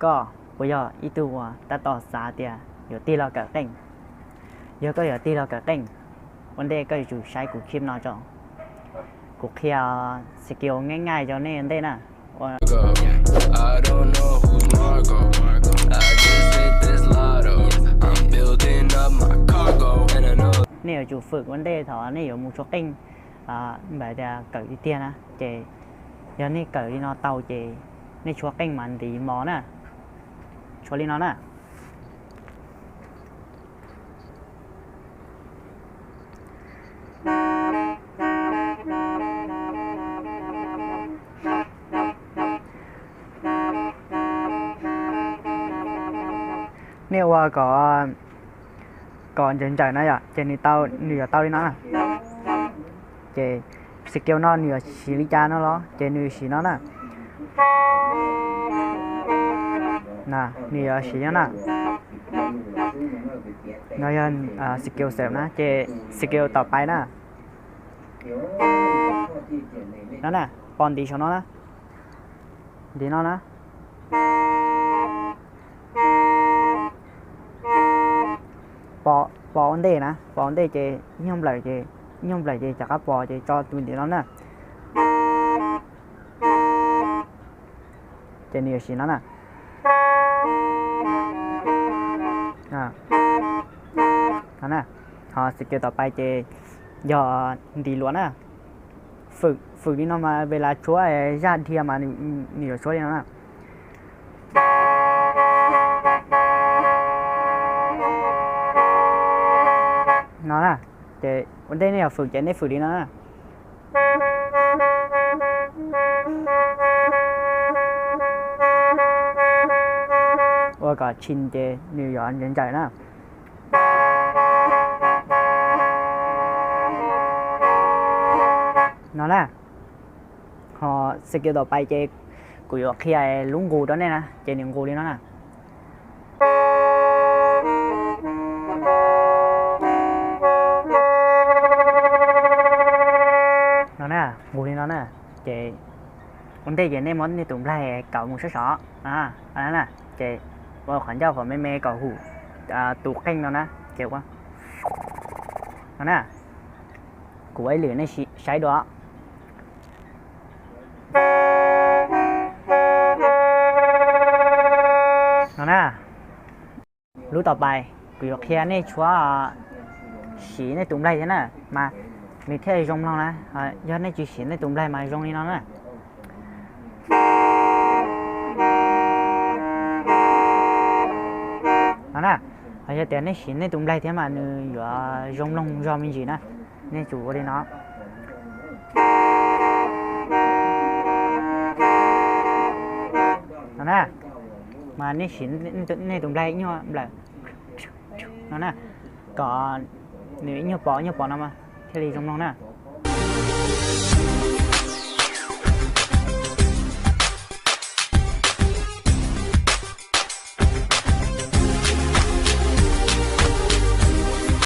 Koj puas yog ib tug uas tab tom xav tias yuav tig los kawm qeej? Yog koj yuav tig los kawm qeej, ua ntej koj yuav tsum saib kuv clip no tso. Kuv qhia skill nyaij nyaij rau nej ua ntej na. Nej yuav tsum fwm ua ntej thaum nej yuav mus tshuab qeej, npaum tias kawm tiag tiag na. Ces yog nej kawm li no tau ces nej tshuab qeej mas ntiv mos na. Tshuab li no na. Nej ua kom, kom ntsawm ntsawm na yom, ces nws tau, nws yuav tau li no na. Ces skill no nws yuav siv li cas no los ces nws siv no na. Nws yuav siv no na. No yog skill xwb na, ces skill tom pais na. No na, pos ntiv saum no na. Ntiv no na. Pos, pos ua ntej na, pos ua ntej ces ib nyuag nplawm ces, ib nyuag nplawm ces rov qab pos ces tso tus ntiv no na. Ces nws yuav siv no na. Ho skill tom pais ces yog ntiv luas na. Fwm, fwm li no mas ves las tshuab zaj dhia mas nws yuav tshuab li no na. No na, ces ua ntej nej yuav fwm ces nej fwm li no na. Ua kom tshis ces nws yuav ntsawm ntsawm na. No na, ho skill tom pais ces kuv yuav qhia lub nqus rau nej na, ces nws nqus li no na. No na, nqus li no na, ces ua ntej ces nej muab nej tus nplaig kauv mus sab saud na, ces ua qhov ncauj kom me me kom hum tus qeej no na, ces ua no na, kuv ua ib lwm nej saib dua. No na, lub tom pais kuv yuav qhia nej tshuab, siv nej tus nplaig thiab na, mas nws thiaj zoo mloog na. Yog nej tsis siv nej tus nplaig mas zoo li no na. No na, yog tias nej siv nej tus nplaig thiab mas nws yuav zoo mloog zog me ntsis na. Nej tsum ua li no. No na, mas nej siv nej tus nplaig ib nyuag nplawm no na, kom nws ib nyuag pos ib nyuag pos no mas thiaj li zoo mloog na.